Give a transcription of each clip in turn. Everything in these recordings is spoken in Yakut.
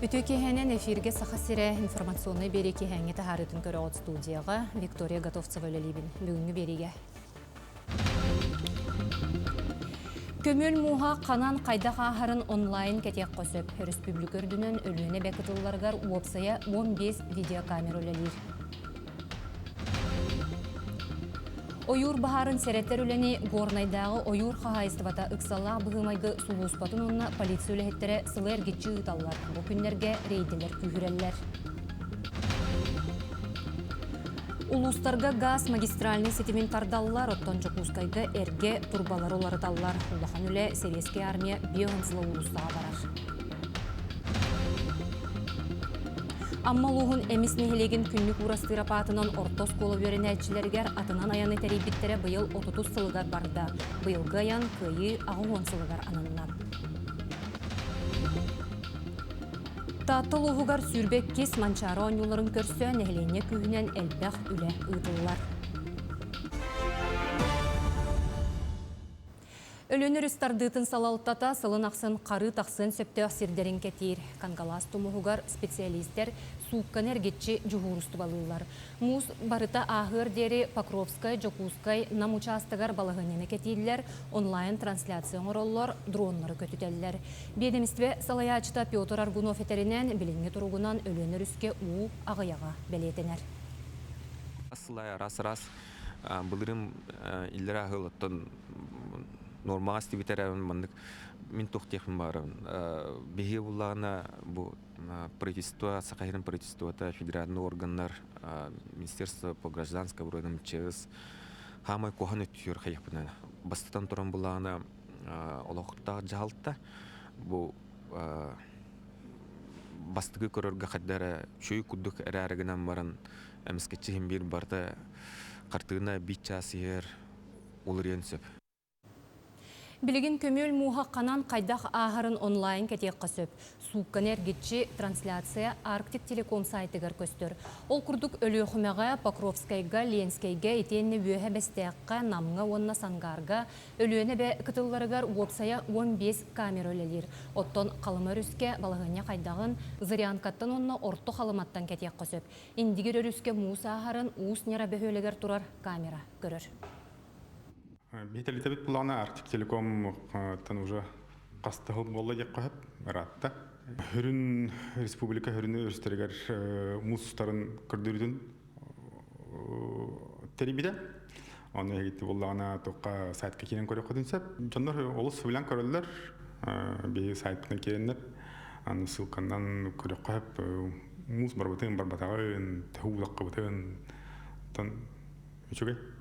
Үтүө киэһэнэн эфиргэ Саха сирэ информационнай биэрии киэһээҥҥи таһаарыытын көрөҕүт студияҕа Виктория Готовцева үлэлиибин. Бүгүҥҥү биэриигэ. Көмүөл мууһа ханан хайдах ааһарын онлайн кэтиэххэ сөп. Өрөспүүбүлүкэ үрдүнэн Өлүөнэ эбэ кытылларыгар уопсайа 15 видеокамера үлэлиир. Ойуур баһаарын сэрэтэр үлэни Горнайдааҕы ойуур хаһаайыстыбата ыксаллаах быһыы-майгы сулууспатын уонна полиция үлэһиттэрэ сылы эргиччи ыыталлар. Бу күннэргэ рейдэлэр күүһүрэллэр. Улуустарга гаас магистральнай ситимин тардаллар, оттон Дьокуускайга эргэ турбалары уларыталлар. Улахан үлэ Сэбиэскэй армия биэс сыла уулуссаҕа барар. Амма улууһун Эмис нэһилиэгин Күннүк Уурастыырап аатынан орто оскуола үөрэнээччилэригэр атынан айаны тэрийбиттэрэ быйыл отутус сылыгар барда. Быйылгы айан Кыайыы 80 сылыгар ананна. Таатта улууһугар 22 Манчаары оонньууларын көрсө нэһилиэнньэ күүһүнэн элбэх үлэ ыытыллар. Өлүөн өрүс тардыытын салалтата сылын ахсын харыы тахсыан сөптөөх сирдэрин кэтиир. Кангалаас тумуһугар специалистэр суукканы эргиччи дьуһуурустубалыыллар. Муус барыта ааһыар диэри Покровскай, Дьокуускай, Нам учаастагар балаһыанньаны кэтииллэр, онлайн-трансляция оҥороллор, дроннары көтүтэллэр. Биэдэмистибэ салайааччыта Петр Аргунов этэринэн, билиҥҥи туругунан Өлүөн өрүскэ уу аҕыйаҕа бэлиэтэнэр. Сылай араас-араас былырыын иллэрээ аһыл оттон нормаҕа истибит эрээбин маннык мин туох диэхпин баҕарабын биһиги буллаҕына бу правительство Саха сирин правительствота федеральный органнар министерство по гражданской обороне МЧС хаамай куһаҕан өттүгэр хайыахпына бастатан туран буллаҕына олохтоох дьаһалта бу бастакы көрөргө хайда эрэ үчүгэй курдук эрээри гынан баран эмискэччи иһин биир барыта хартыына биир чаас иһэр уларыйан сөп. Билигин көмүөл мууһа ханан хайдах ааһарын онлайн кэтиэххэ сөп. Суукканы эргиччи трансляция Арктик Телеком сайтыгар көстөр. Ол курдук Өлүөхүмэҕэ, Покровскайга, Ленскэйгэ итиэннэ Үөһэ Бэстээххэ, Намҥа уонна Сангаарга Өлүөнэ эбэ кытылларыгар уопсайа 15 камера үлэлиир. Оттон Халыма өрүскэ балаһыанньа хайдаҕын Зырянкаттан уонна Орто Халыматтан кэтиэххэ сөп. Индигир өрүскэ муус ааһарын Уус Ньара бөһүөлэгэр турар камера көрөр. Биһи плана Арктик Телеком-тан уже хас да буолла диэххэ сөп ыраатта. Хүрүн республика хүрүн өрүстэригэр муус устарын көрдөрүүтүн тэрийбитэ. Оны эһигитти буллаҕына туохха сайтка киирэн көрүөххүтүн сөп. Дьоннор олус сөбүлээн көрөллөр. Биһиги сайтпытынан киирэннэр аны ссылканан көрүөххэ сөп. Муус барбытын, барбатаҕын, төһө уулаххыбытын тон үчүгэй.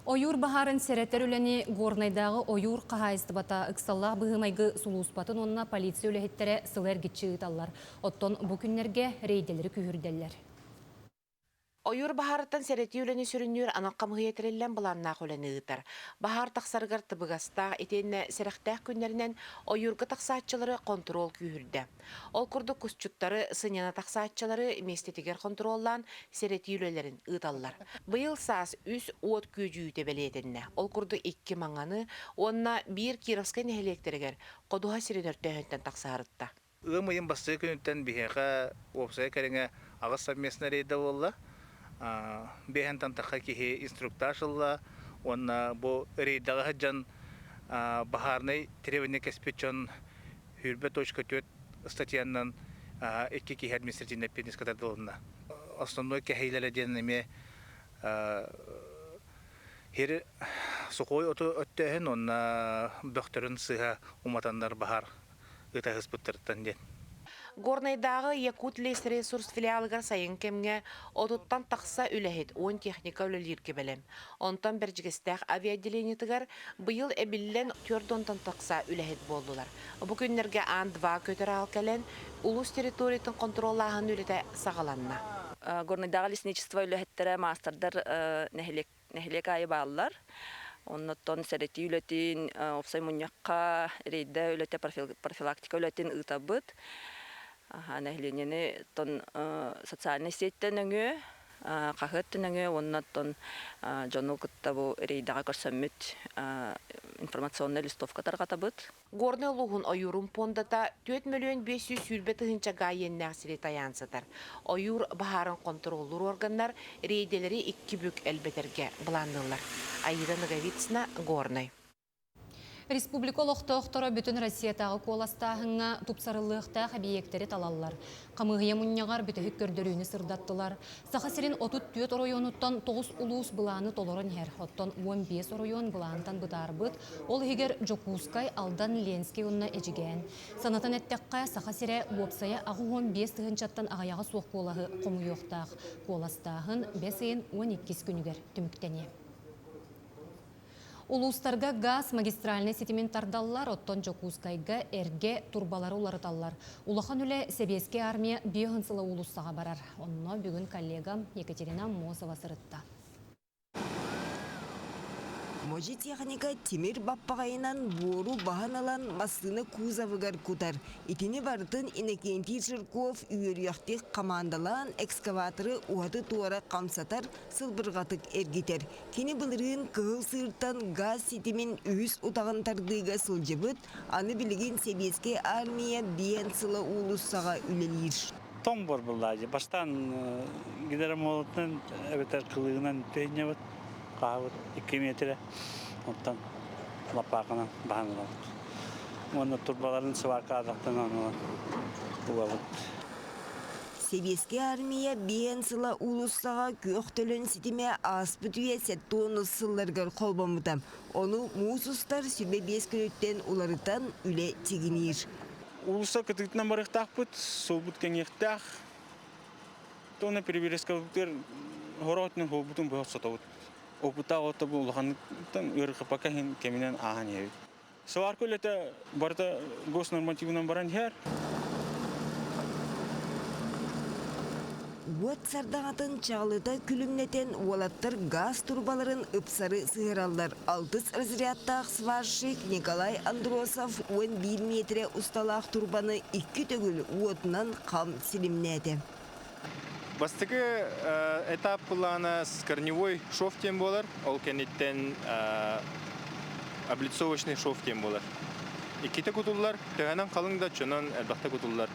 Ойуур баһаарын сэрэтэр үлэни Горнайдааҕы ойуур хаһаайыстыбата ыксаллаах быһыы-майгы сулууспатын уонна полиция үлэһиттэрэ сылы эргиччи ыыталлар. Оттон бу күннэргэ рейдэлэри күүһүрдэллэр. Ойуур баһаарыттан сэрэтии үлэни сүрүннүүр анал хамыыһыйа тэриллэн былааннаах үлэни ыытар. Баһаар тахсарыгар табыгастаах итиэннэ сэрэхтээх күннэринэн ойуурга тахсааччылары хонтуруол күүһүрдэ. Ол курдук кусчуттары, сынньана тахсааччылары миэстэтигэр хонтуруоллаан сэрэтии үлэлэрин ыыталлар. Быйыл саас үс уот күөдьүйүүтэ бэлиэтэннэ. Ол курдук икки Маҥаны уонна биир Кировскай нэһилиэктэригэр ходуһа сирин өртөөһүнтэн тахсаһарытта. Ыам ыйын бастакы күнүттэн биһиэхэ уопсайа кэриҥэ аҕыс совместный рейдэ буолла. Биэһэн тахха киһи инструктаж ылла уонна бу рейдэҕэ сылдьан баһаарынай требование кэспит дьон 104 статьянан икки киһи административнай эппиэтинэскэ тардылынна. Основной кэһиилэрэ диэн эмиэ хир сухой оту өттөөһүн уонна бөхтөрүн сыыһа уматаннар баһаар ытаһыспыттарыттан диэн. Горнайдааҕы Якутлесресурс филиалыгар сайын кэмҥэ отуттан тахса үлэһит, уон техника үлэлииргэ бэлэм. Онтон Бэрдьигэстээх авиаотделениетыгар быйыл эбиллэн түөрт уонтан тахса үлэһит буоллулар. Бу күннэргэ Ан-2 көтөр аал кэлэн, улуус территориятын хонтуруоллааһын үлэтэ саҕаланна. Горнайдааҕы лесничество үлэһиттэрэ, маастардар нэһилиэк Нэһилиэк аайы бааллар. Оннуттан сэрэтии үлэтин, уопсай мунньахха рейдэ үлэтэ, профилактика үлэтин ыытабыт. Нэһилиэнньэни социальнай сеттэн өҥүө Хаһыат түнөҥүө уонна оттон дьону кытта бу рейдэҕэ көрсөммүт информационнай листовка тарҕатабыт. Горнай улууһун ойуурун пуондата 4 520 тыһыынча гаа иэннээх сири тайаан сытар. Ойуур баһаарын хонтуруоллуур уорганнар рейдэлэри икки бүк элбэтэргэ былаанныыллар. Аида Ноговицына, Горнай. Республика олохтоохторо бүтүн Россиятааҕы куоластааһыҥҥа тупсарыллыахтаах эбийиэктэри талаллар. Хамыыһыйа мунньаҕар бүтэһик көрдөрүүнү сырдаттылар. Саха сирин 34 оройуонуттан 9 улуус былааны толорон иһэр. Оттон 15 оройуон былаантан бытаарбыт. Ол иһигэр Дьокуускай, Алдан, Ленскэй уонна Эдьигээн. Санатан эттэххэ, Саха сирэ уопсайа 85 тыһыынчаттан аҕыйаҕа суох куолаһы хомуйуохтаах. Куоластааһын бэс ыйын 12 күнүгэр түмүктэниэ. Улуустарга гаас магистральнай ситимин тардаллар, оттон Дьокуускайга эргэ турбалары уларыталлар. Улахан үлэ Сэбиэскэй армия биэһин сыла уулуссаҕа барар. Онно бүгүн коллегам Екатерина Аммосова сырытта. Модьу техника тимир баппаҕайынан буору баһан ылан массыына кузовыгар кутар. Итини барытын Иннокентий Жирков үөрүйэхтик хамаандалаан экскаваторы уһаты-туора хамсатар, сылбырҕатык эргитэр. Кини былырыын Кыһыл Сыыртан газ ситимин үһүс утаҕын тардыыга сылдьыбыт, аны билигин Сэбиэскэй Армия биэн сыла уулуссаҕа үлэлиир. Тоҥ буор буллаадьы. Бастаан гидромолотунан эбэтэр кылыынан түһүнньэбит, хаабыт 2 метрэ, оттон лаппаакынан баһан ылабыт. Уонна турбаларын сварка атахтан ылан угабыт. Сэбиэскэй Армия биэн сыла уулуссаҕа күөх төлөн ситимэ ааспыт үйэ 70 сылларыгар холбоммута. Ону муус устар сүбэ биэс күнүттэн уларытан үлэ тигиниир. Уулусса кытыытынан барыахтаахпыт, суолбут кэҥиэхтээх. Туона переберезкабытыгар хороотунан суолбутун быһа сотобут. Опыттаах ото бу улаханныктан ыарырҕаппакка иһин кэминэн ааһан иһэбит. Сварка үлэтэ барыта госнормативынан баран иһэр. Уот сардаҥатын чаҕылыта күлүмнэтэн уолаттар газ турбаларын ыпсары сыһыараллар. Алтыс разрядтаах сварщик Николай Андросов 11 миэтэрэ усталаах турбаны икки төгүл уотунан хам силимнээтэ. Бастакы этап былаана корневой шов диэн буолар. Ол кэнниттэн облицовочный шов диэн буолар. Иккитэ кутуллар, төһөнөн халыҥ да чонон элбэхтэ кутуллар.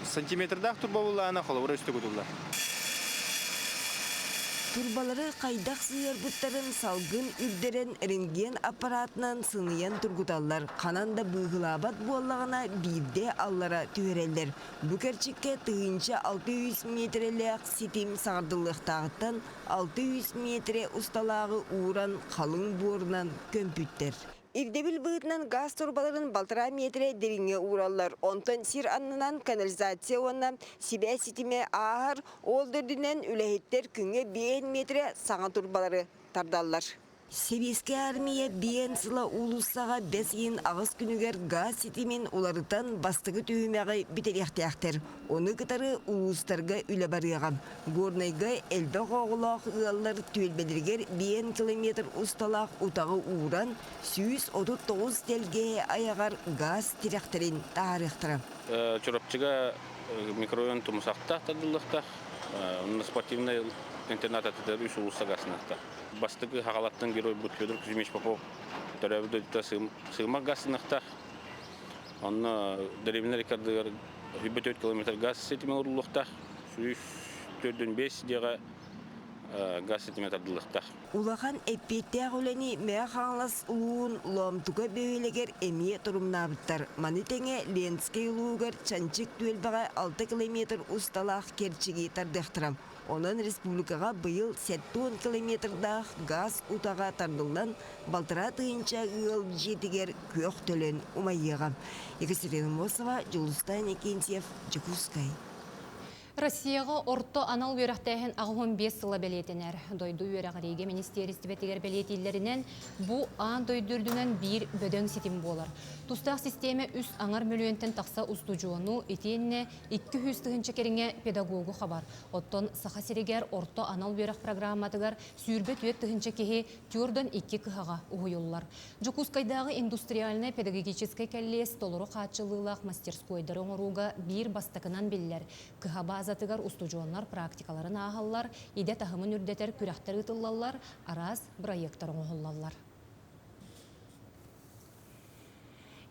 Сантиметрдаах турба буллаана холобура үстэ кутуллар. Турбалары хайдах сыһыарбыттарын салгын үрдэрэн рентген аппаратынан сыныйан тургуталлар. Ханан да быыһылаабат буоллаҕына биирдэ аллара түһэрэллэр. Бу кэрчиккэ 1600 миэтэрэлээх ситим саҥардыллыахтааҕыттан 600 миэтэрэ усталааҕы ууран халыҥ буорунан көмпүттэр. Ирдэбил быһыытынан газ турбаларын балтараа миэтэрэ дириҥҥэ уураллар. Онтон сир аннынан канализация уонна сибээс ситимэ ааһар. Ол да үрдүнэн үлэһиттэр күҥҥэ биэс миэтэрэ саҥа турбалары тардаллар. Сэбиэскэй Армия биэн сыла уулуссаҕа бэс ыйын аҕыс күнүгэр газ ситимин уларытан бастакы түһүмэҕи бүтэриэхтээхтэр. Ону кытары улуустарга үлэ барыаҕа. Горнайга элбэх оҕолоох ыаллар түөлбэлэригэр биэн километр усталаах утаҕы ууран, 139 тэлгэһэ айаҕар газ тирэхтэрин таһаарыахтара. Чурапчыга микрорайон Тумусахтаах тардыллыахтаах. Онно спортивнай интернат атытыгар үс улууска газныахтаах. Бастакы хаҕалаттан геройбут Федор Кузьмич Попов төрөөбүт дойдута Сыымах газныахтаах. Онно дэриэбинэ рекордыгар 24 километр газ ситимэ уруллуохтаах. 104,5 диэҕэ газ ситимэ тардыллыахтаах. Улахан эппиэттээх үлэни Мэҥэ Хаҥалас улууһун Лоомтука бөһүөлэгэр эмиэ торумнаабыттар. Маны тэҥэ Ленскэй улууһугар Чанчык түөлбэҕэ 6 километр усталаах кэрчиги тардыахтара. Онон республикаҕа быйыл 70 километрдаах газ утаҕа тардыллан, балтараа тыһыынча ыал дьиэтигэр күөх төлөн умайыаҕа. Екатерина Мосова, Дьулустаан Иннокентьев, Дьокуускай. Россияҕа орто анал үөрэхтээһин 85 сыла бэлиэтэнэр. Дойду үөрэҕириигэ министиэристибэтигэр бэлиэтииллэринэн, бу аан дойду үрдүнэн биир бөдөҥ ситим буолар. Тустаах систиэмэ үс аҥар мөлүйүөнтэн тахса устудьуону итиэннэ 200 тыһыынча кэриҥэ педагогу хабар. Оттон Саха сиригэр орто анал үөрэх программатыгар 24 тыһыынча киһи түөрдөн икки кыһаҕа уһуйуллар. Дьокуускайдааҕы индустриальнай педагогическай кэллиэс толору хааччыллыылаах мастерскойдары оҥорууга биир бастакынан биллэр. Кыһа база базатыгар устудьуоннар практикаларын ааһаллар, идэ таһымын үрдэтэр күрэхтэр ыытыллаллар, араас бырайыактар оҥоһуллаллар.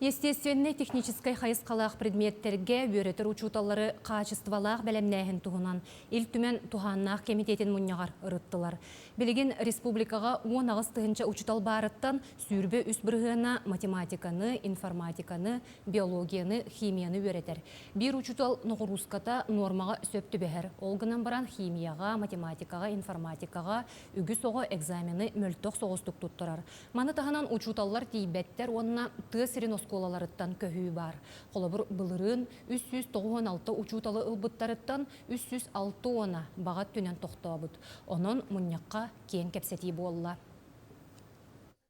Естественнэй техническэй хайысхалаах предметтэргэ үөрэтэр учууталлары хаачыстыбалаах бэлэмнээһин туһунан Ил Түмэн туһааннаах кэмитиэтин мунньаҕар ырыттылар. Билигин республикаҕа 18 тыһыынча учуутал баарыттан 23 бырыһыана математиканы, информатиканы, биологияны, химияны үөрэтэр. Биир учуутал ноҕурууската нуормаҕа сөп түбэһэр. Ол гынан баран химияҕа, математикаҕа, информатикаҕа үгүс оҕо экзамены мөлтөх соҕустук туттарар. Маны таһынан учууталлар тиийбэттэр уонна тыа сирин оскуолаларыттан көһүү баар. Холобур, былырыын 396 учууталы ылбыттарыттан 306 баҕа өттүнэн тохтообут. Онон мунньахха киэҥ кэпсэтии буолла.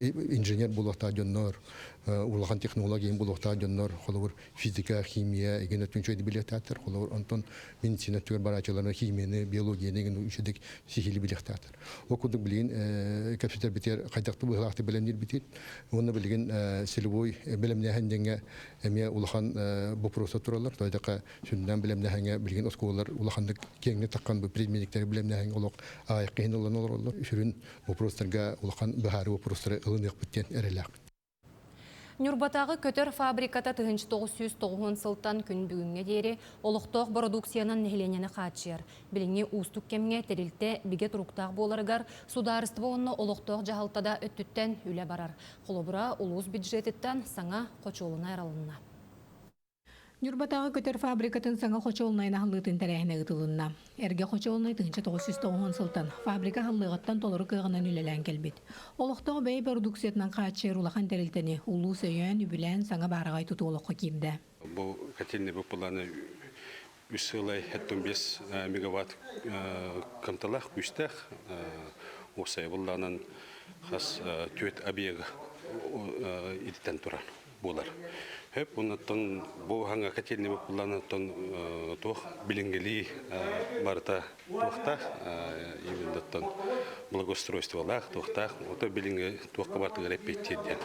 Инженер буолуохтаах дьоннор, улахан технология буолуохтаах дьоннор, холобур, физика, химия, эгин өттүн үчүгэйдик билиэхтээхтэр. Холобур, онтон медицина өттүгэр барааччыларына химияны, биологияны эгин үчүгэйдик сиһили билиэхтээхтэр. Ол курдук билигин кэпсэтэрбитигэр хайдахты быһыылаахтык бэлэмниирбитин уонна билигин целевой бэлэмнээһин диэҥҥэ эмиэ улахан боппуруостар тураллар. Тоҕо сүнньүнэн бэлэмнээһиҥҥэ билигин оскуолалар улаханнык киэҥник таххан бу предметниктэри бэлэмнээһиҥҥэ олох аҕыйах киһини ылан олороллор. Сүрүн боппуруостарга улахан быһаарыы боппуруостары ылыныахпыт диэн эрэлээхпит. Ньурбатааҕы көтөр фабриката 1990 сылтан күн бүгүҥҥэ диэри олохтоох бородууксуйанан нэһилиэнньэни хааччыйар. Билиҥҥи уустук кэмҥэ тэрилтэ бигэ туруктаах буоларыгар судаарыстыба уонна олохтоох дьаһалта да өттүттэн үлэ барар. Холобура, улуус бюджетыттан саҥа хочуолунай арылынна. Ньурбатааҕы көтөр фабрикатын саҥа хочуолунайын аһыллыытын тэрээһинэ ыытылынна. Эргэ хочуолунай 1990 сылтан фабрика аһыллыаҕыттан толору кыаҕынан үлэлээн кэлбит. Олохтоох бэйэ бородууксуйатынан хааччыйар улахан тэрилтэни улуус өйөөн, үбүлээн саҥа баараҕай тутуу олоххо киирдэ. Бу котельный бу планы үс сылай 75 мегаватт кымталаах күүстээх уопсайа хас түөрт объега ититэн турар буолар. Хөп оннуттан бу хаҥа котельный буппулланыттан туох билиҥҥилии барыта туохтаах именно благоустройстволаах туохтаах ото билиҥҥи туохха барытыгар эппиэттиир диэн.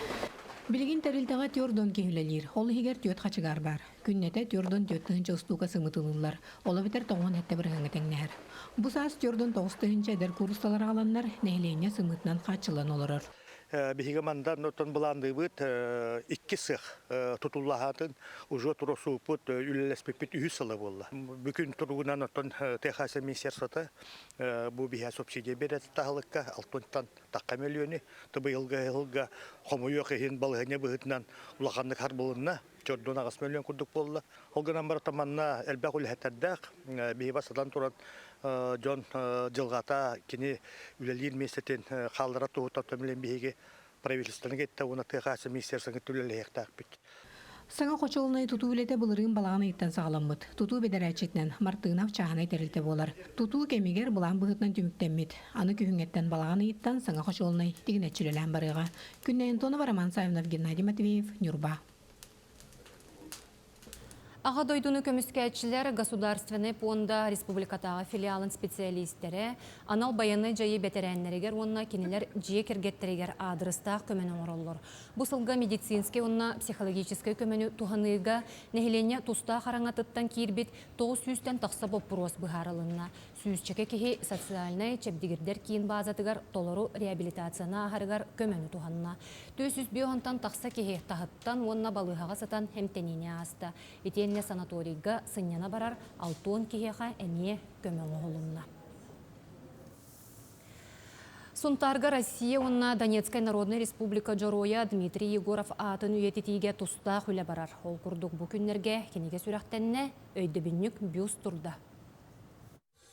Билигин тэрилтэҕэ түөрт киһи үлэлиир. Ол иһигэр түөрт хачыгаар баар. Күннэтэ түөрт 4 тыһыынча устуука сымытылыллар. Ол эбэтэр тоҕуон сэттэ бырыһыаҥҥа тэҥнэһэр. Бу саас 49 тыһыынча эдэр куурусталар аҕаланнар, нэһилиэнньэ сымыытынан хааччыллан олорор. Биһиги мандан оттон былаанныыбыт икки сыах тутуллаһаатын уже туросууппут үлэлэспиппит үһүс сыла буолла. Бүгүн туругунан оттон ТХС министерствота бу биһэ субсидия берет таһылыкка алтынтан тахха мөлүөнү тыбыйылга ыһылга хомуйуох иһин балыһыня быһытынан улаханнык харбылынна чордун аҕыс мөлүөн курдук буолла. Ол гынан баран манна элбэх үлэһиттердээх биһи басатан туран дьон дьылҕата кини үлэлиир миэстэтин хааллара туһуттан төмүлэн биһиги правительствоны кытта уонна тыа хаачыстыбатын министерствотын кытта үлэлэһиэхтээхпит. Саҥа хочуолунай тутуу үлэтэ былырыын балаҕан ыйыттан саҕаламмыт. Тутуу бэдэрээччитинэн Мартынов чааһынай тэрилтэ буолар. Тутуу кэмигэр былаан быһыытынан түмүктэммит. Аны күһүҥҥэттэн балаҕан ыйыттан саҥа хочуолунай тигинэччи үлэлээн барыаҕа. Күннэй Антонова, Роман Савинов, Геннадий Матвеев, Ньурба. Аҕа дойдуну көмүскээччилэр Государственнай пуонда республикатааҕы филиалын специалистэрэ анал байыаннай дьайыы бэтэрээннэригэр уонна кинилэр дьиэ кэргэттэригэр аадырыстаах көмөнү оҥороллор. Бу сылга медицинскэй уонна психологическай көмөнү туһаныыга нэһилиэнньэ тустаах араҥатыттан киирбит 900-тэн тахса боппуруос быһаарылынна. Сүүсчэкэ киһи социальнай чэбдигирдэр киин баазатыгар толору реабилитацияны ааһарыгар көмөнү туһанна. 405 тахса киһи таһыттан уонна балыыһаҕа сытан эмтэниини ааста. Итиэннэ санаторийга сынньана барар 60 киһиэхэ эмиэ көмө оҥоһулунна. Сунтаарга Россия уонна Донецкай Народнай Республика Дьоруойа Дмитрий Егоров аатын үйэтитиигэ тустаах үлэ барар. Ол курдук бу күннэргэ кинигэ сүрэхтэннэ, өйдөбүнньүк бюст турда.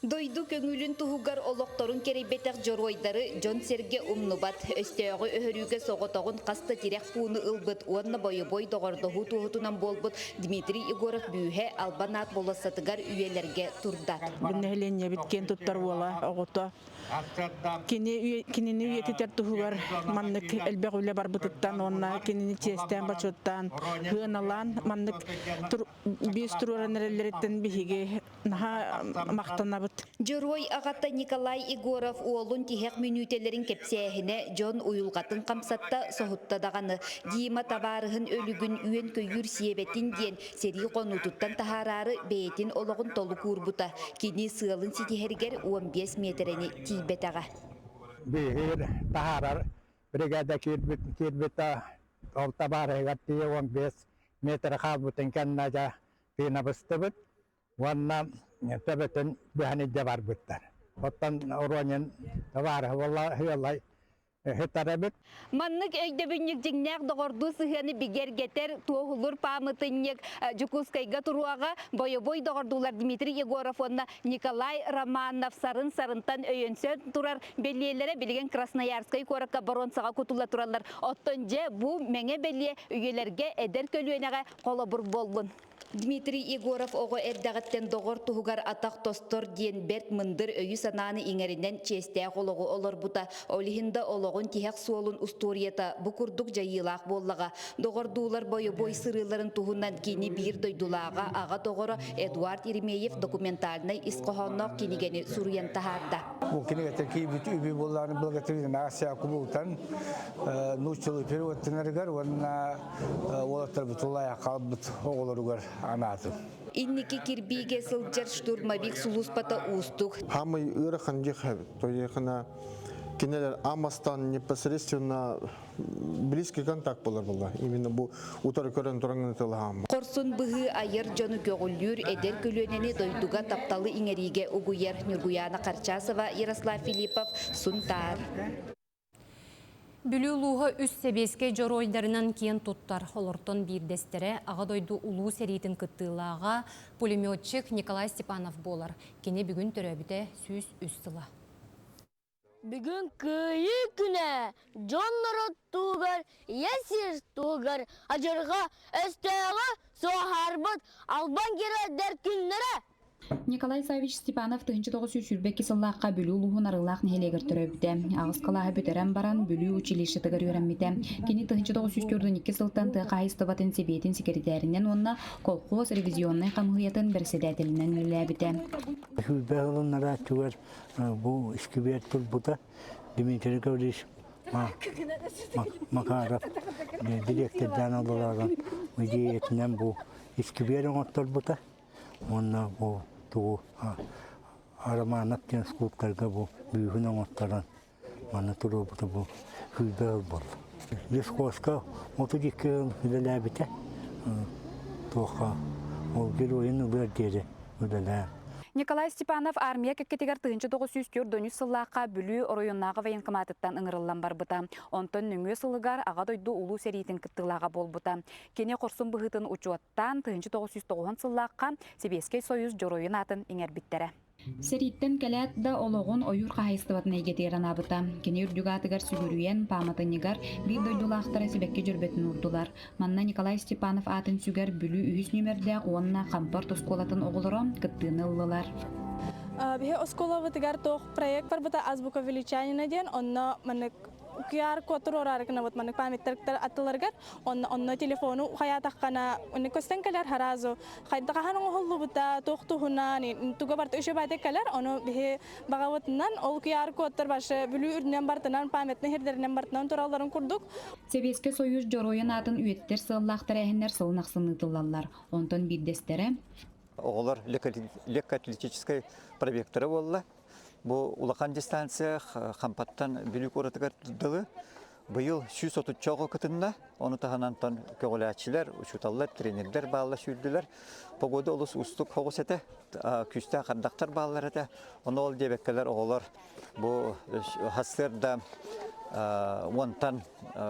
Дойду көҥүлүн туһугар олохторун кэрэйбэтэх дьоруойдары дьон-сэргэ умнубат. Өстөөҕү өһөрүүгэ соҕотоҕун хас да тирэх пууну ылбыт уонна бойобуой доҕордоһуу туоһутунан буолбут Дмитрий Егоров бүүһэ Албан аат болуоссатыгар үйэлэргэ турда. Бу нэһилиэнньэбит киэн туттар уола, оҕото. Кини кинини үйэтитэр туһугар маннык элбэх үлэ барбытыттан уонна кинини чиэстээн бочуоттаан, сыаналаан маннык биэс туруоран эрэллэриттэн биһиги наһаа махтанабыт. баҕарабыт. Дьоруой аҕата Николай Егоров уолун тиһэх мүнүүтэлэрин кэпсээһинэ дьон уйулҕатын хамсатта, соһутта даҕаны. Дима табаарыһын өлүгүн үөн-көйүүр сиэбэтин диэн сэрии хонуутуттан таһаараары бэйэтин олоҕун толук уурбута. Кини сыалын ситиһэригэр 15 миэтэрэни тиийбэтэҕэ. Биһир таһаарар бригада киирбит киирбитэ ол табаарыһыгар тиийэ 15 метр хаалбытын кэннэ дьэ тыына быстыбыт уонна төбөтүн быһан илдьэ барбыттар. Оттон Ронин табаарыһа буолла ыалай ыһытар эбит. Маннык өйдөбүнньүк дьиҥнээх доҕордуу сыһыаны бигэргэтэр туоһулуур паамытынньык Дьокуускайга туруоҕа бойобуой доҕордуулар Дмитрий Егоров уонна Николай Романов сарын-сарынтан өйөнсөн турар бэлиэлэрэ билигин Красноярскай куоракка боруонсаҕа кутулла тураллар. Оттон дьэ бу мэҥэ бэлиэ үйэлэргэ эдэр көлүөнэҕэ холобур буоллун. Дмитрий Егоров оҕо эрдэҕиттэн доҕор туһугар атах тостор диэн бэрт мындыр өйү-санааны иҥэринэн чиэстээх олоҕу олорбута. Ол иһин да олоҕун тиһэх суолун устуоруйата бу курдук дьайыылаах буоллаҕа. Доҕордуулар бойобуой сырыыларын туһунан кини биир дойдулааҕа аҕа доҕоро Эдуард Еремеев документальнай ис хоһоонноох кинигэни суруйан таһаарда. Бу кинигэтэ киирбит үбү буоллаҕына благотворительная кубулутан нууччалыы переводтанарыгар уонна уолаттарбыт улаайа хаалбыт оҕолоругар анаатым. Инники кирбиигэ сылдьар штурмовик сулууспата уустук. Хамый ыарахан дьиэхэ тоехына кинилэр амастан непосредственно близкий контакт болар була. Именно бу утары көрөн туран тылаһаам. Хорсун быһыы айар дьону көҕүллүүр эдэр көлүөнэни дойдуга тапталы иҥэриигэ угуйар Ньургуяна Харчасова, Ярослав Филиппов, Сунтаар. Бүлүү улууһа үс сэбиэскэй дьоруойдарынан киэн туттар. Олортон биирдэстэрэ Аҕа дойду Улуу сэриитин кыттыылааҕа пулеметчик Николай Степанов буолар. Кини бүгүн төрөөбүтэ 103 сыла. Бүгүн Кыайыы күнэ! Дьон норуот туһугар, ийэ сир туһугар адьырҕа өстөөҕү суоһарбыт албан геройдар күннэрэ! Николай Саввич Степанов 1922 сыллаахха Бүлүү улууһун Арыылаах нэһилиэгэр төрөөбүтэ. Аҕыс кылааһы бүтэрэн баран, Бүлүү училищетыгар үөрэммитэ. Кини 1942 сылтан тыа хаһаайыстыбатын сэбиэтин сэкиритээринэн уонна колхоз ревизионнай хамыыһыйатын бэрэссэдээтэлинэн үлэлээбитэ. Сүүрбэ сылыннарааччыгар бу искибиэр турбута Дмитрий Гаврилович Макаров дириэктэрдээн олоророн идиэйэтинэн бу искибиэр оҥотторбута. Уонна бу тугу Романов диэн скульпторга бу бүүһүн оҥотторон манна туруорбута бу сүүрбэ сыл буолла. Лесхозка 32 сыл үлэлээбитэ. Туохха ол геройун ылыар диэри үлэлээн. Николай Степанов армия кэккэтигэр 1943 сыллаахха Бүлүү оройуоннааҕы военкоматыттан ыҥырыллан барбыта. Онтон нөҥүө сылыгар Аҕа дойду Улуу сэриитин кыттыылааҕа буолбута. Кини хорсун быһыытын учуоттаан, 1990 сыллаахха Сэбиэскэй Союз Дьоруойун аатын иҥэрбиттэрэ. Сэрииттэн кэлээт да олоҕун ойуур хаһаайыстыбатын эйгэтигэр анаабыта. Кини үрдүк аатыгар сүгүрүйэн, пааматынньыгар биир дойдулаахтара сибэкки дьөрбөтүн уурдулар. Манна Николай Степанов аатын сүгэр Бүлүү үһүс нүөмэрдээх уонна Хампарт оскуолатын оҕолоро кыттыыны ыллылар. Биһи оскуолабытыгар туох проект барбыта Азбука величанина диэн, онно маннык QR код туруораары гынабыт маннык памяттар аттыларыгар онно онно телефону хайаатаххана уни көстөн кэлэр харазу хайда хаһан оҥоһуллубута туох туһунан туга барта үчү баайда кэлэр ону биһи баҕабытынан ол QR кодтар башы Бүлүү үрдүнэн бартынан памятный хирдэринэн бартынан туралларын курдук Сэбиэскэй Союз Дьоруойун аатын үйэтитэр сыаллаах тэрээһиннэр сылын ахсын ыытыллаллар. Онтон биирдэстэрэ Оҕолор легкоатлетическай пробегтара буолла. Бу улахан дистанция Хампаттан Бүлүү куоратыгар дылы быйыл 130 оҕо кытынна. Ону таһынан көҕүлээччилэр, учууталлар, тренердэр баалла сүүрдүлэр. Погода олус уустук соҕус этэ, күүстээх ардахтар бааллар этэ. Ону ол диэбэккэлэр оҕолор бу сарсыарда уонтан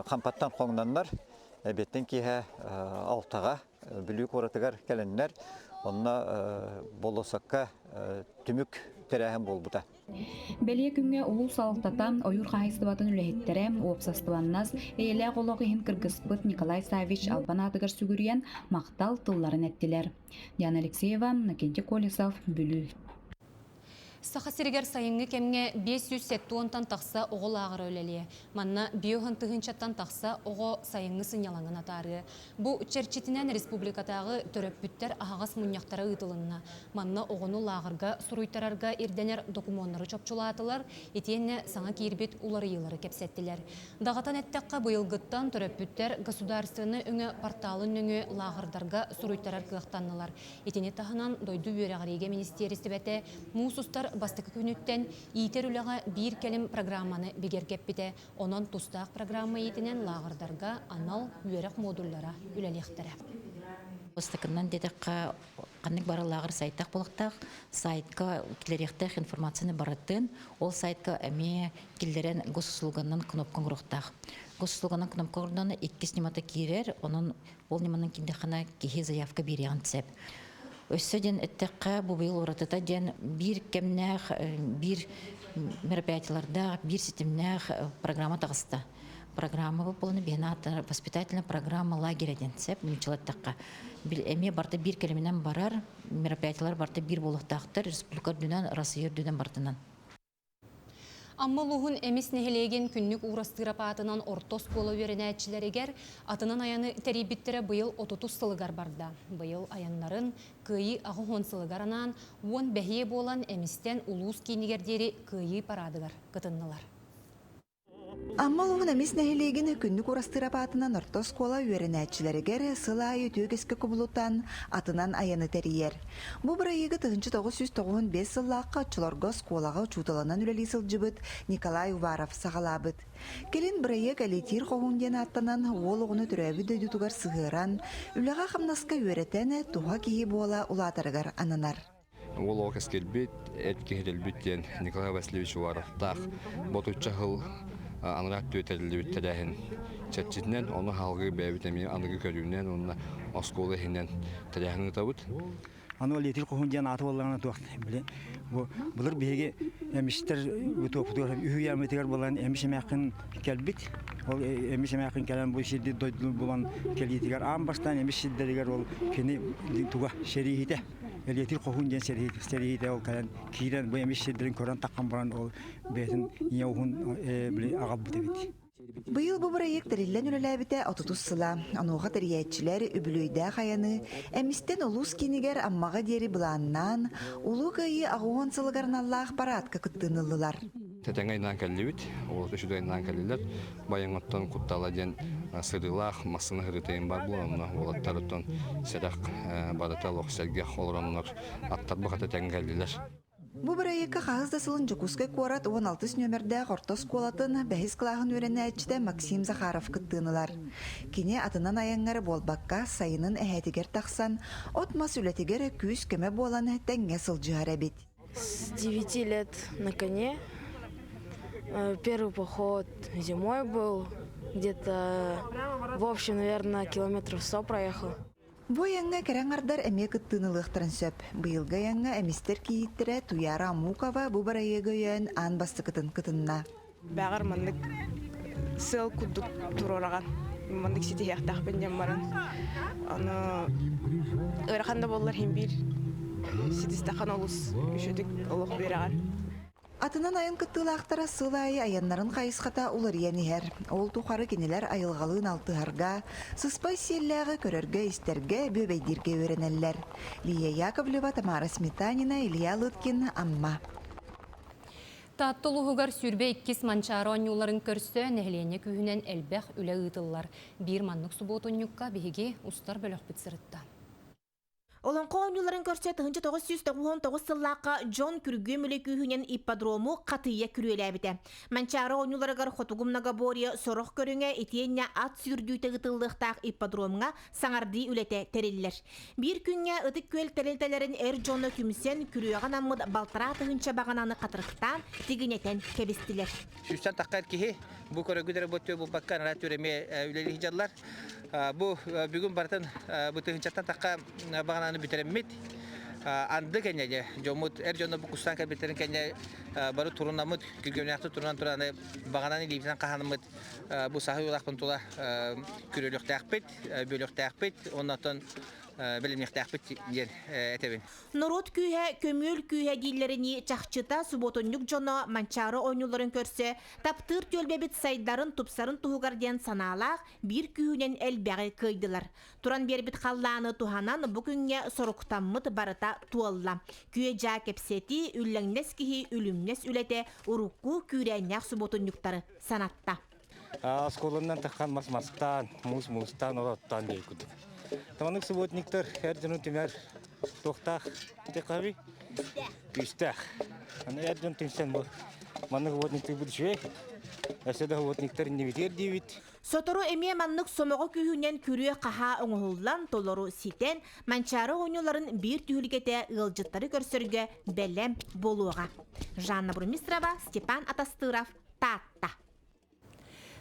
Хампаттан хоҥноннор, эбиэттэн киэһэ алтаҕа Бүлүү куоратыгар кэлэннэр, онно болуоссакка түмүк тэрээһин буолбута. Бэлиэ күҥҥэ улуус салалтата, ойуур хаһаайыстыбатын үлэһиттэрэ, уопсастыбаннас, эйэлээх олох иһин кыргыспыт Николай Саввич албан аатыгар сүгүрүйэн, махтал тылларын эттилэр. Диана Алексеева, Иннокентий Колесов, Бүлүү. Саха сиригэр сайыҥҥы кэмҥэ 570-тан тахса оҕо лааҕыра үлэлиэ. Манна биоһын тыһыынчаттан тахса оҕо сайыҥҥы сынньалаҥын атаарыа. Бу чэрчитинэн республикатааҕы төрөппүттэр аһаҕас мунньахтара ыытылынна. Манна оҕону лааҕырга суруйтарарга ирдэнэр докумуоннары чопчулаатылар, итиэннэ саҥа киирбит уларыйыылары кэпсэттилэр. Даҕатан эттэххэ, быйылгыттан төрөппүттэр государственнай өҥө порталын нөҥүө лааҕырдарга суруйтарар кыахтаннылар. Итини таһынан дойду үөрэҕириигэ министиэристибэтэ муус устар бастакы күнүттэн иитэр үлэҕэ биир кэлим программаны бигэргэппитэ. Онон тустаах программа иитинэн лааҕырдарга анал үөрэх модуллара үлэлиэхтэрэ. Бастакынан диэтэххэ, ханнык бары лааҕыр сайтах буолуохтаах, сайтка киллэриэхтээх информацияны барытын, ол сайтка эмиэ киллэрэн госуслуганан кнопка оҥоруохтаах. Госуслуганан кнопка оҥордоҕуна иккис ньымата киирэр, онон Ол ньыманан киирдэххинэ киһи заявка биэриэҕин сөп. Өссө диэн эттэххэ, бу быйыл уратыта диэн биир кэмнээх, биир мероприятиелардаах, биир ситимнээх программа таҕыста. Программа буолуна биһиэн ааттара воспитательная программа лагеря диэн сөп, нууччалыы эттэххэ. Эмиэ барыта биир кэлиминэн барар, мероприятиелар барыта биир буолуохтаахтар, республика үрдүнэн, Россия үрдүнэн барытынан. Амма улууһун Эмис нэһилиэгин күннүк уурастыырап аатынан орто оскуола үөрэнээччилэригэр атынан айаны тэрийбиттэрэ быйыл отутус сылыгар барда. Быйыл айаннарын Кыайыы 80 сылыгар анаан уон бэһиэ буолан Эмистэн улуус киинигэр диэри Кыайыы параадыгар кытыннылар. Амма улууһун Эмис нэһилиэгин Күннүк Урастыырап аатынан орто оскуола үөрэнээччилэригэр сыл аайы үтүө үгэскэ кубулутан, атынан айаны тэрийэр. Бу бырайыагы 1995 сыллаахха оччолорго оскуолаҕа учууталынан үлэлии сылдьыбыт Николай Уваров саҕалаабыт. Кэлин бырайыак Элитир хоһуун диэн ааттанан, уол оҕону төрөөбүт дойдутугар сыһыаран, үлэҕэ-хамнаска үөрэтэн, туһа киһи буола улаатарыгар ананар. Уол оҕо кэскилбит, эт киһирэлбит диэн Николай Васильевич Уваровтаах ботучча сыл анараа өттүгэр тэриллибит тэрээһин чэрчитинэн, ону салгыы бэйэбит эмиэ аныгы көрүүнэн уонна оскуола иһинэн тэрээһин ыытабыт. Аны ол Этил хоһун диэн ааты буоллаҕына туох били бу былыр биһиги эмистэр туохпутугар үһүйээммитигэр буолан эмис эмээххин кэлбит. Ол эмис эмээххин кэлэн бу сирди дойдуну булан кэлиитигэр аан бастаан эмис сирдэригэр ол кини туга сэрииһитэ Элиэтир хоһуун диэн сэрииһитэ ол кэлэн киирэн бу эмис сирдэрин көрөн таххан баран ол бэйэтин ийэ уһун били аҕалбыт эбит. Быйыл бу бырайыак тэриллэн үлэлээбитэ отутус сыла. Онуоха тэрийээччилэр үбүлүөйдээх айаны Эмистэн улуус киинигэр Аммаҕа диэри былааннаан, Улуу Кыайыы 80 сылыгар аналлаах параадка кыттыыны ыллылар. Тэтэҥэ айнаан кэллибит, уолаттар үчүгэй айнаан кэллилэр. Байаҥоттон куттала диэн сырыылаах массыына сырыытайын бар буолан, онно уолаттар оттон сэрэх барыта олох сэргэх олороннор аттар бахата тэҥ кэллилэр. Бу бырайыакка хаһыс да сылын Дьокуускай куорат 16 нүөмэрдээх орто оскуолатын бэһис кылааһын үөрэнээччитэ Максим Захаров кыттыыны ылар. Кини атынан айаҥҥа эрэ буолбакка, сайынын эһээтигэр тахсан, от-мас үлэтигэр күүс-көмө буолан тэҥҥэ сылдьыһар эбит. С 9 лет на коне. Первый поход зимой был. Где-то, в общем, наверное, километров 100 проехал. Бу айаҥҥа кэрэ аҥардар эмиэ кыттыыны ылыахтарын сөп. Быйылгы айаҥҥа эмистэр кийииттэрэ Туяра Амукова бу бырайыагы өйөөн аан бастакытын кытынна. Бэҕэр маннык сыал курдук туруораҕын. Маннык ситиһиэхтээхпин диэн баран. Аны ыарахан да буоллар иһин биир ситистэххин олус үчүгэй олох биэрэҕин. Атынан айан кыттыылаахтара сыл аайы айаннарын хайысхата уларыйан иһэр. Ол тухары кинилэр айылҕалыын алтыһарга, сыспай сиэллээҕи көрөргө-истэргэ, бүөбэйдииргэ үөрэнэллэр. Лия Яковлева, Тамара Сметанина, Илья Лыткин, Амма. Таатта улууһугар 22 Манчаары оонньууларын көрсө нэһилиэнньэ күүһүнэн элбэх үлэ ыытыллар. Биир маннык субуотунньукка биһиги устар бөлөхпүт сырытта. Олоҥхо оонньууларын көрсө 1999 сыллаахха дьон күргүөм үлэ күүһүнэн ипподрому хатыйа күрүөлээбитэ. Манчаары оонньууларыгар хотугу многоборье сорох көрүҥэ итиэннэ ат сүүрдүүтэ ыытыллыахтаах ипподромҥа саҥардыы үлэтэ тэриллэр. Биир күҥҥэ Ытык Күөл тэрилтэлэрин эр дьоно түмсэн, күрүөҕэ анаммыт балтараа тыһыынча баҕананы хатырыктаан, тигинэтэн кэбистилэр. Сүүстэн тахха эр киһи бу көрөгү эрэ бу булбакка анараа түөр эмиэ үлэлии сылдьаллар. Бу бүгүн барытын бу тыһыынчаттан тахха баҕананы бүтэрэммит. Анды кэннэ дьэ дьоммут эр дьоно бу кустаан кэлбиттэрин кэннэ бары турунаммыт, күргүөмнээхтик турунан туран баҕананы илиибитинэн хаһанаммыт бу саһы уолаахпын тула күрүөлүөхтээхпит. бөлөхтөөхпүт. Оннотон бэлэмниэхтээхпит диэн этэбин. Норуот күүһэ, көмүөл күүһэ дииллэринии чахчыта субуотунньук дьоно Манчаары оонньууларын көрсө таптыыр түөлбэбит сайдарын, тупсарын туһугар диэн санаалаах биир күүһүнэн элбэҕи кыайдылар. Туран биэрбит халлааны туһанан бу күҥҥэ соруктаммыт барыта туолла. Күө-дьаа кэпсэтии, үллэҥнэс киһи үлүмнэс үлэтэ урукку күүрээннээх субуотунньуктары санатта. Оскуоланан таххан мас мастаан, муус муустаан, олоттоон диэй курдук. Таманык субботниктар эр дьону түмэр туохтаах текаби күүстээх. Аны эр дьон түмсэн бу маннык субботниктар үчүгэй. Өссө да субботниктар иннибитигэр диибит. Сотору эмиэ маннык сомоҕо күүһүнэн күрүө-хаһаа оҥоһуллан, толору ситэн, Манчаары оонньууларын биир түһүлгэтэ ыалдьыттары көрсөргө бэлэм буолуоҕа. Жанна Бурмистрова, Степан Атастыров, Таатта.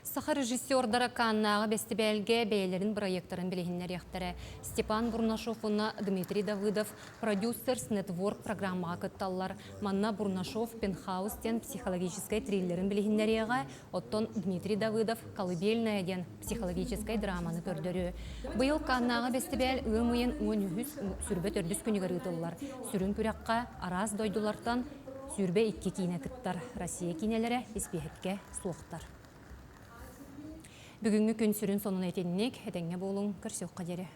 Саха режиссердара Каннааҕы бэстибээлгэ бэйэлэрин бырайыактарын билиһиннэриэхтэрэ. Степан Бурнашов уонна Дмитрий Давыдов Producers Network программаҕа кытталлар. Манна Бурнашов Пентхаус диэн психологическай триллерин билиһиннэриэҕэ, оттон Дмитрий Давыдов Колыбельная диэн психологическай драманы көрдөрүө. Быйыл Каннааҕы бэстибээл ыам ыйын 13 сүрбэ төрдүс күнүгэр ыытыллар. Сүрүн күрэххэ араас дойдулартан 22 киинэ кыттар. Россия киинэлэрэ испииһэккэ суохтар. Бүгүҥҥү күн сүрүн сонун этинник, этэҥҥэ буолуҥ, көрсүөххэ диэри.